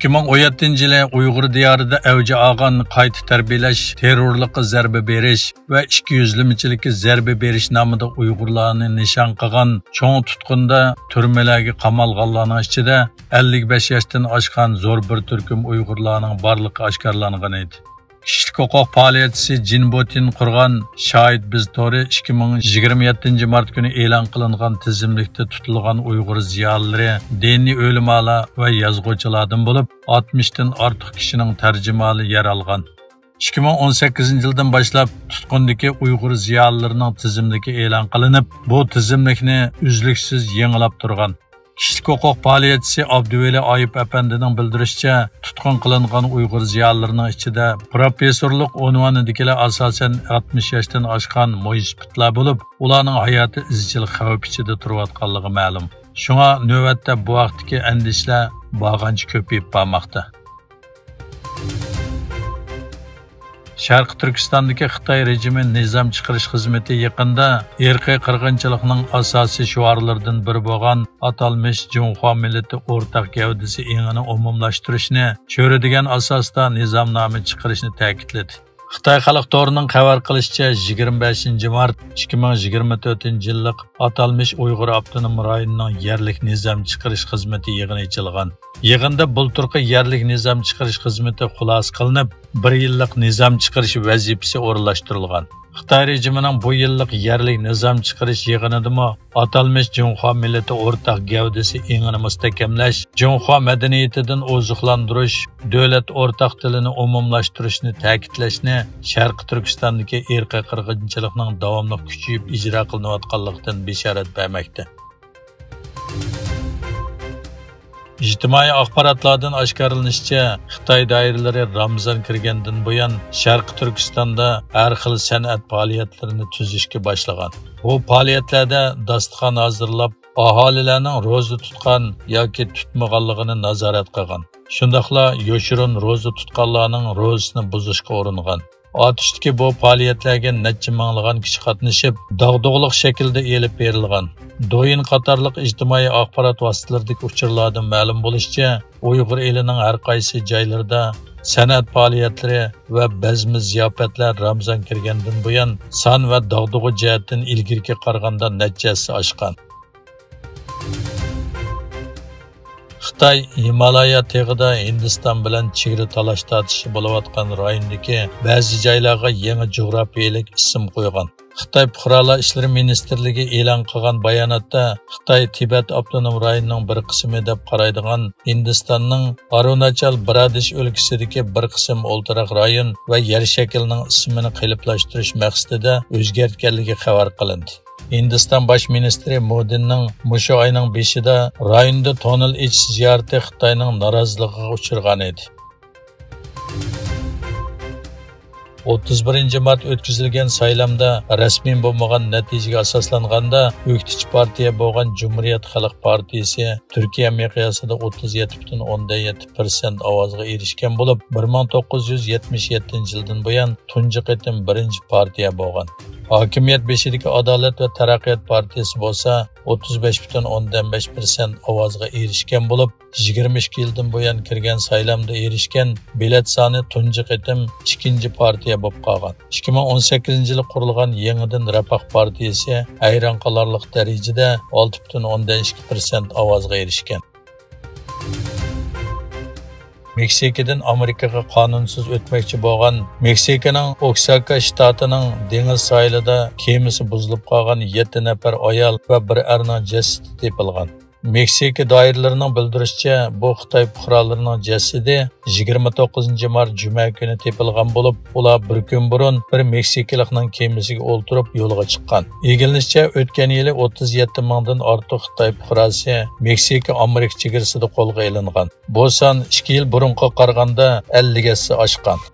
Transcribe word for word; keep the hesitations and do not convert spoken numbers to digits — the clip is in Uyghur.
ئىككى مىڭ ئون يەتتىنچى يىلى ئۇيغۇر دىيارىدا ئەۋج ئالغان قايتا تەربىيەلەش، تېررورلۇققا زەربە بېرىش ۋە ئىككى يۈزلىمىچىلىككە زەربە بېرىش نامىدا ئۇيغۇرلارنى نىشان قىلغان چوڭ تۇتقۇندا تۈرمىلەرگە قامالغانلارنىڭ ئىچىدە ئەللىك بەش ياشتىن ئاشقان زور بىر تۈركۈم ئۇيغۇرلارنىڭ بارلىقى ئاشكارىلانغان ئىدى. كىشىلىك ھوقۇق پائالىيەتچىسى جىن بوتىن قۇرغان شاھىت بىز تورى ئىككى مىڭ يىگىرمە يەتتىنچى مارت كۈنى ئېلان قىلىنغان تىزىملىكتە تۇتۇلغان ئۇيغۇر زىيالىيلىرى دىنىي ئۆلىمالار ۋە يازغۇچىلاردىن بولۇپ، ئاتمىشتىن ئارتۇق كىشىنىڭ تەرجىمىھالى يەر ئالغان. ئىككى مىڭ ئون سەككىزىنچى يىلدىن باشلاپ تۇتقۇندىكى ئۇيغۇر زىيالىيلىرىنىڭ تىزىملىكى ئېلان قىلىنىپ، بۇ تىزىملىكنى ئۈزلۈكسىز يېڭىلاپ تۇرغان. كىشىلىك ھوقۇق پائالىيەتچىسى ئابدۇۋەلى ئايۇپ ئەپەندىنىڭ بىلدۈرۈشىچە، تۇتقۇن قىلىنغان ئۇيغۇر زىيالىيلىرىنىڭ ئىچىدە پروفېسسورلۇق ئۇنۋانىدىكىلەر ئاساسەن ئاتمىش ياشتىن ئاشقان مويسىپىتلار بولۇپ، ئۇلارنىڭ ھاياتى ئىزچىل خەۋپ ئىچىدە تۇرۇۋاتقانلىقى مەلۇم. شۇڭا نۆۋەتتە بۇ ھەقتىكى ئەندىشىلەر بارغانچە كۆپىيىپ بارماقتا. شەرقىي تۈركىستاندىكى خىتاي رېجىمى نىزام چىقىرىش خىزمىتى يېقىندا ئىرقىي قىرغىنچىلىقنىڭ ئاساسىي شوئارلىرىدىن بىرى بولغان ئاتالمىش جۇڭخۇا مىللىتى ئورتاق گەۋدىسى ئېڭىنى ئومۇملاشتۇرۇشنى چۆرىدىگەن ئاساستا نىزامنامە چىقىرىشنى تەكىتلىدى. خىتاي خەلق تورىنىڭ خەۋەر قىلىشىچە، يىگىرمە بەشىنچى مارت ئىككى مىڭ يىگىرمە تۆتىنچى يىللىق ئاتالمىش ئۇيغۇر ئاپتونوم رايونىنىڭ يەرلىك نىزام چىقىرىش خىزمىتى يىغىنى ئېچىلغان. يىغىندا بۇلتۇرقى يەرلىك نىزام چىقىرىش خىزمىتى خۇلاسە قىلىنىپ، بىر يىللىق نىزام چىقىرىش ۋەزىپىسى ئورۇنلاشتۇرۇلغان. خىتاي رېجىمىنىڭ بۇ يىللىق يەرلىك نىزام چىقىرىش يىغىنىدىمۇ ئاتالمىش جۇڭخۇا مىللىتى ئورتاق گەۋدىسى ئېڭىنى مۇستەھكەملەش، جۇڭخۇا مەدەنىيىتىدىن ئوزۇقلاندۇرۇش، دۆلەت ئورتاق تىلىنى ئومۇملاشتۇرۇشنى تەكىتلەشنى شەرقىي تۈركىستاندىكى ئىرقىي قىرغىنچىلىقنىڭ داۋاملىق كۈچىيىپ ئىجرا قىلىنىۋاتقانلىقىدىن بېشارەت بەرمەكتە. ئىجتىمائىي ئاخباراتلاردىن ئاشكارىلىنىشىچە، خىتاي دائىرىلىرى رامىزان كىرگەندىن بۇيان شەرقىي تۈركىستاندا ھەر خىل سەنئەت پائالىيەتلىرىنى تۈزۈشكە باشلىغان. بۇ پائالىيەتلەردە داستىخان ھازىرلاپ، ئاھالىلەرنىڭ روزا تۇتقان ياكى تۇتمىغانلىقىنى نازارەت قىلغان. شۇنداقلا يوشۇرۇن روزا تۇتقانلارنىڭ روزىسىنى بۇزۇشقا ئۇرۇنغان. ئاتۇشتىكى بۇ پائالىيەتلەرگە نەچچە مىڭلىغان كىشى قاتنىشىپ، داغدۇغىلىق شەكىلدە ئېلىپ بېرىلغان. دويىن قاتارلىق ئىجتىمائىي ئاخبارات ۋاسىتىلىرىدىكى ئۇچۇرلاردىن مەلۇم بولۇشىچە، ئۇيغۇر ئېلىنىڭ ھەر قايسى جايلىرىدا سەنئەت پائالىيەتلىرى ۋە بەزمە زىياپەتلەر رامىزان كىرگەندىن بۇيان سان ۋە داغدۇغا جەھەتتىن ئىلگىرىكىگە قارىغاندا نەچچە ھەسسە ئاشقان. خىتاي ھىمالايا تېغىدا ھىندىستان بىلەن چېگرا تالاش-تارتىشى بولۇۋاتقان رايوندىكى بەزى جايلارغا يېڭى جۇغراپىيەلىك ئىسىم قويغان. خىتاي پۇقرالار ئىشلىرى مىنىستىرلىكى ئېلان قىلغان باياناتتا، خىتاي تىبەت ئاپتونوم رايونىنىڭ بىر قىسمى دەپ قارايدىغان ھىندىستاننىڭ ئارۇناچال پرادېش ئۆلكىسىدىكى بىر قىسىم ئولتۇراق رايون ۋە يەر شەكلىنىڭ ئىسمىنى قېلىپلاشتۇرۇش مەقسىتىدە ئۆزگەرتكەنلىكى خەۋەر قىلىندى. ھىندىستان باش مىنىستىرى مودىنىڭ مۇشۇ ئاينىڭ بېشىدا رايوندا توننېل ئېچىش زىيارىتى خىتاينىڭ نارازىلىقىغا ئۇچرىغان ئىدى. ئوتتۇز بىرىنچى مارت ئۆتكۈزۈلگەن سايلامدا رەسمىي بولمىغان نەتىجىگە ئاساسلانغاندا، ئۆكتىچى پارتىيە بولغان جۇمھۇرىيەت خەلق پارتىيىسى تۈركىيە مىقياسىدا ئوتتۇز يەتتە پۈتۈن ئوندىن يەتتە پىرسەنت ئاۋازغا ئېرىشكەن بولۇپ، بىر مىڭ توققۇز يۈز يەتمىش يەتتىنچى يىلدىن بۇيان تۇنجى قېتىم بىرىنچى پارتىيە بولغان. ھاكىمىيەت بېشىدىكى ئادالەت ۋە تەرەققىيات پارتىيىسى بولسا ئوتتۇز بەش پۈتۈن ئوندىن بەش پىرسەنت ئاۋازغا ئېرىشكەن بولۇپ، يىگىرمە ئىككى يىلدىن بۇيان كىرگەن سايلامدا ئېرىشكەن بېلەت سانى تۇنجى قېتىم ئىككىنچى پارتىيە بولۇپ قالغان. ئىككى مىڭ ئون سەككىزىنچى يىلى قۇرۇلغان يېڭىدىن رەپاھ پارتىيىسى ھەيران قالارلىق دەرىجىدە ئالتە پۈتۈن ئوندىن ئىككى پىرسەنت ئاۋازغا ئېرىشكەن. مېكسىكىدىن ئامېرىكىغا قانۇنسىز ئۆتمەكچى بولغان مېكسىكىنىڭ ئوكساكا شتاتىنىڭ دېڭىز ساھىلىدا كېمىسى بۇزۇلۇپ قالغان يەتتە نەپەر ئايال ۋە بىر ئەرنىڭ جەسىتى تېپىلغان. مېكسىكا دائىرىلىرىنىڭ بىلدۈرۈشىچە، بۇ خىتاي پۇقرالىرىنىڭ جەسىتى يىگىرمە توققۇزىنچى مارت جۈمە كۈنى تېپىلغان بولۇپ، ئۇلار بىر كۈن بۇرۇن بىر مېكسىكىلىقنىڭ كېمىسىگە ئولتۇرۇپ يولغا چىققان. ئىگىلىنىشىچە، ئۆتكەن يىلى ئوتتۇز يەتتە مىڭدىن ئارتۇق خىتاي پۇقراسى مېكسىكا ئامېرىكا چېگرىسىدا قولغا ئېلىنغان. بۇ سان ئىككى يىل بۇرۇنقىغا قارىغاندا ئەللىك ھەسسە ئاشقان.